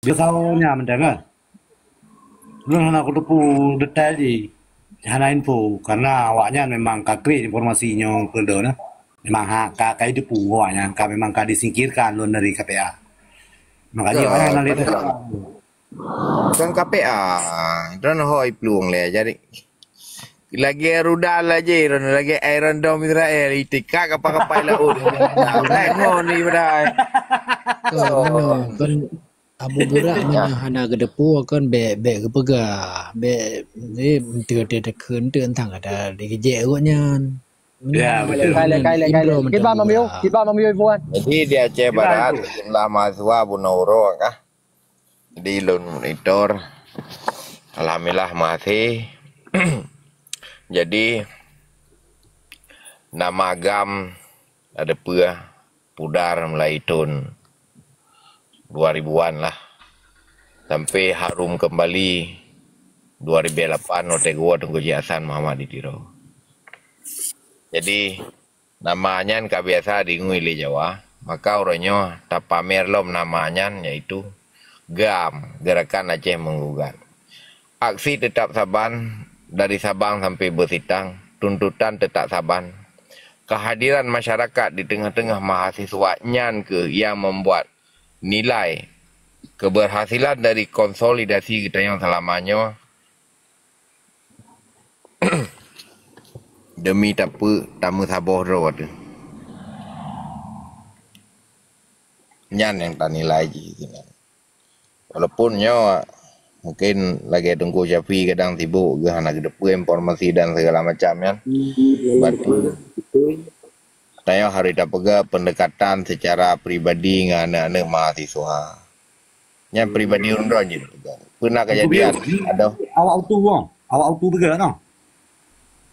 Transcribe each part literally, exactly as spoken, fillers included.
Biasa nyan mantong kan. Lôn hana kuteupeue detail jih, hana info, karena awaknyan memang ka create informasi nyoe keu lôn, eh. Memang ha, ka, ka jiteupeue awaknyan, ka memang ka disingkirkan lôn dari K P A. Makajih awaknyan hana lé teuka. Kon K P A, droen hôi plueng lé. Jadi, lagèe rudal aja, droen lagèe Iron Dome Israel, itika kapal-kapal laut. Nah, ngon ni padahai. Kon, kon Abu Burak meunyoe hana geuteupeue kon bèk, bèk geupeugah, bèk, eh, enteuk teukeun enteuk entang ada digejek awaknyan. Ya, betul. Kai lé, kai lé, kai lé. Kiban Mamio, kiban Mamio Ibuan. Jadi di Aceh Barat, jumlah mahasiswa bunoe uroe kah? Jadi lôn monitor. Alhamdulillah masih. Jadi nama GAM ada peue pudar mulai thôn dua ribuan lah. Sampai harum kembali dua ribu lapan watèe geuwoe Teungku Haji Hasan Muhammad di Tiro. Jadi, nama nyan ka biasa deungui lé Jawa, maka uroe nyoe tapamer lom nama nyan, yaitu GAM, Gerakan Aceh Menggugat. Aksi tetap saban dari Sabang sampai Beusitang, tuntutan tetap saban. Kehadiran masyarakat di tengah-tengah mahasiswa nyan keuh yang membuat nilai keberhasilan dari konsolidasi geutanyoe selama nyoe demi tapeue tameusaboh droe teuh. Nyan nyang tanilai jih sinan. Walaupun nyoe mungkin lagèe Teungku Syafi kadang sibuk geuh hana geuteupeue informasi dan segala macam nyan. Berarti tanyoe harus tapeugah pendekatan secara pribadi ngon aneuk-aneuk mahasiswa. Nyan pribadi ulôn droe jih tapeugah. Peue na kejadian, adoh. Awak utu wong, awak utu peugah noh.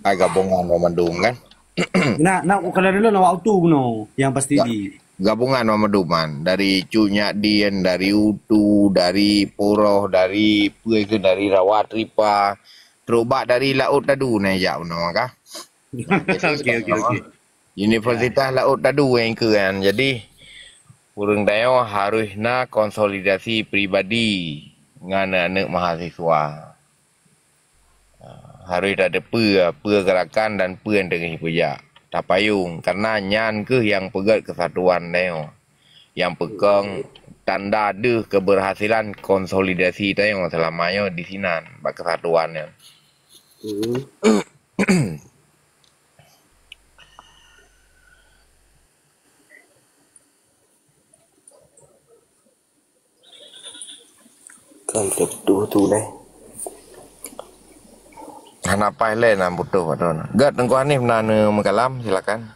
Ai gabungan banmandum kan? Nak, nak kalau dulu awak utu bunoe yang pasti di gabungan banmandum kan. Dari Cut Nyak Dien, dari utu, dari Puroh, dari peue itu, dari Rawat Ripa, trok bak dari Laôt Tadu na jak bunoe kah? Okey, okey, okey. Universitas Laôt Tadu nyang keu kan. Jadi, ureueng tanyoe harus na konsolidasi pribadi ngon aneuk mahasiswa. Harus tateupeu peue gerakan dan peue nyang teungoh jipeujak. Tapayong, karena nyan keuh nyang peugöt keusatuan tanyoe. Nyang peukong tanda deuh keberhasilan konsolidasi tanyoe seulama nyoe di sinan bak keusatuan nyan. Kan betul tu deh. Hana pai lé na butuh patron. Gét Teungku Hanif na neumeukalam, silakan.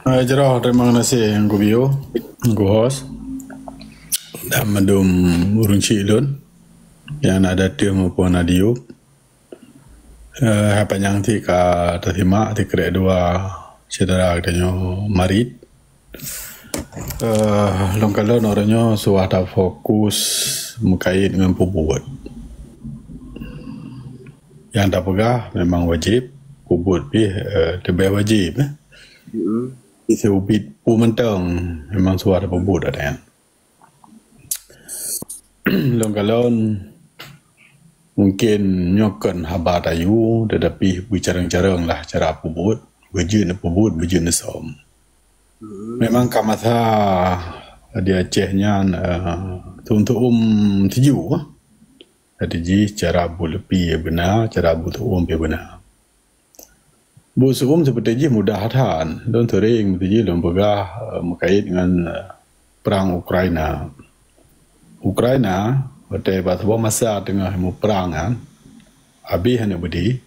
Eh, jroh, terima kasih Teungku Bio, Teungku Host, dan mandum ureueng chik lôn nyang na di ateueh maupun na di yup. Eh, hai panyang cit ka tasimak sikrek dua syedara geutanyoe marit. Eh, lôn kalon uroe nyoe suah tafokus meukait ngon peubuet. Nyang tapeugah memang wajéb, peubuet pih, eh, leubeh wajéb, eh. Seubiet peue mantong memang suah tapeubuet ada nyan. Lôn kalon mungkin nyoe kon haba tayue, tetapi beucarông-carông lah cara peubuet, beujeuet neupeubuet, beujeuet neusöm. Memang ka masa di Aceh nyan, eh, tuem-tuem tuju, eh. Jadi jih cara buet leupie beuna, cara buet tuem pih beuna. Buet tuem seperti jih mudah that. Lôn sering meutuju lôn peugah, eh, meukait ngon, eh, perang Ukraina. Ukraina, watèe bak saboh masa teungoh meuprang nyan, abéh aneuk beudé,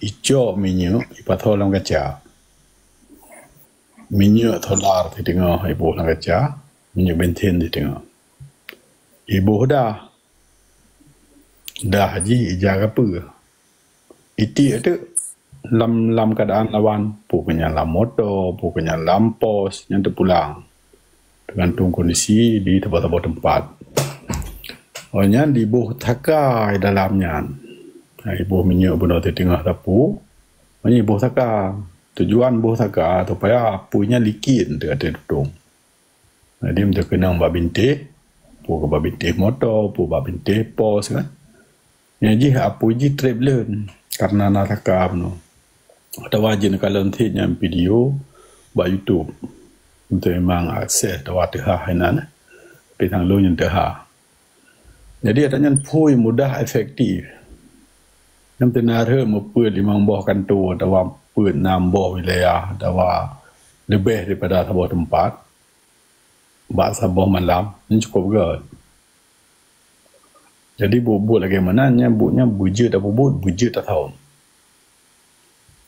icok minyeuk ipasoe lam kaca. Minyeuk solar siteungoh iboh lam kaca, minyeuk bensin siteungoh. Iboh dah. Dah jih ija kapeue. Itiek teuk lam, lam keadaan lawan, peue keu nyan lam moto, peue keu nyan lam pos, nyan teupulang. Teugantung kondisi di saboh-saboh teumpat. Oh nyan diboh saka dalam nyan. Ha, iboh minyeuk bunoe siteungoh sapu, oh nyan iboh saka. Tujuan boh saka supaya apui nyan likit teuka tutong. Jadi meunyoe keunong bak bintéh, peue bak bintéh moto, peue bak bintéh pos kan. Nyang jih apui jih treb leuen karena na saka bunoe. Atawa jih neukalon cit nyan video bak YouTube. Untuk memang akses atawa teuhah inan. Tapi sang lôn nyan teuhah. Jadi ata nyan phui mudah efektif. Nyang teunareuk meupeuet limong boh kanto atawa peuet nam boh wilayah atawa leubeh daripada saboh teumpat bak saboh malam, nyan cukup göt. Jadi buet-buet lagèe meunan nyan buet nyan beujeuet tapeubuet, beujeuet tathon.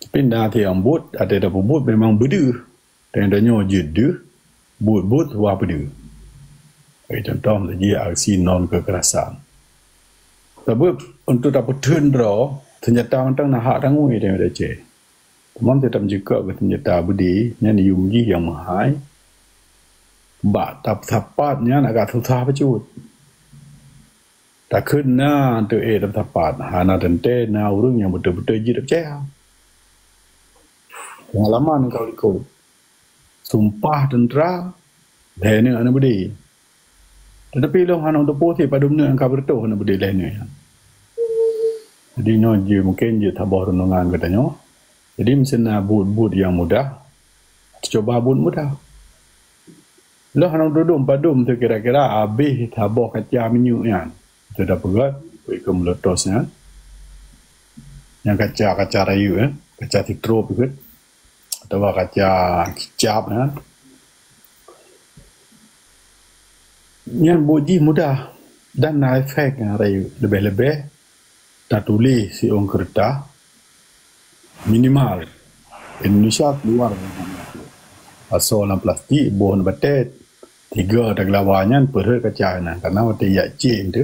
Tapi na tiang buet, até tapeubuet memang beudeuh. Dan tanyoe jeuet deuh, buet-buet wah peudeuh. Bagi contoh, lagèe aksi non kekerasan. Sabab untuk tapeutheun droe, seunjata mantong na hak tangui di Aceh. Teuma tetap jikok keu seunjata beudé, nyan yum jih nyang meuhai. Bak tap-, sapat nyan agak susah bacut. Takheun na teu ék lam sapat, hana teuntèe na ureueng nyang beutôi-beutôi jeuet peucaya. Peungalaman ka likot. Sumpah teuntra, lhèe neuk aneuk beudé. Tetapi lôn hana teupeue cit padum neuk nyang ka beureutoh aneuk beudé lhèe neuk nyan. Jadi nyoe jeuet mungken jeuet saboh reunungan geutanyoe. Jadi meuseu na buet-buet nyang mudah, teucuba buet mudah. Lôn hana tudong padum tu kira-kira habéh saboh kaca minyeuk nyan. Teuda peugöt, ikeu meuletos nyan. Nyang kaca-kaca rayeuk, eh, kaca titrop ikeu. Atawa kaca kicap nyan. Nyan buet jih mudah dan na efek nyan rayeuk. Leubeh-leubeh tatuléh siôn keureutah minimal. Indonesia keluar dari Indonesia. Asoe lam plastik, boh batèe, tiga tageulawa nyan peurhot kaca nyan. Karena watèe jak cék tu,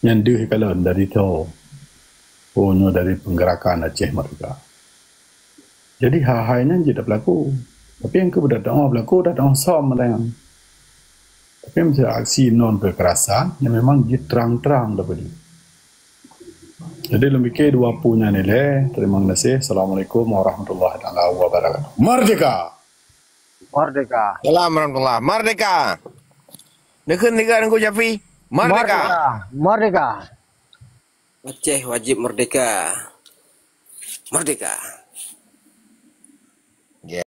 nyan deuh kalon dari tho. Oh, nyoe dari penggerakan Aceh Merdeka. Jadi, hai-hai nyan jeuet tapeulaku. Tapi nyang keubeudôh teuh peulaku, dah teuh som mantong. Tapi meuseu aksi non kekerasan, nyan memang jeuet trang-trang tapeudeuh. Jadi, lôn pike dua peue nyan ilèe. Terima kasih. Assalamualaikum warahmatullahi taala wabarakatuh. Merdeka! Merdeka! Salam warahmatullah. Merdeka! Neukheun tiga Teungku Syafi. Merdeka! Merdeka! Merdeka! Aceh wajib merdeka! Merdeka!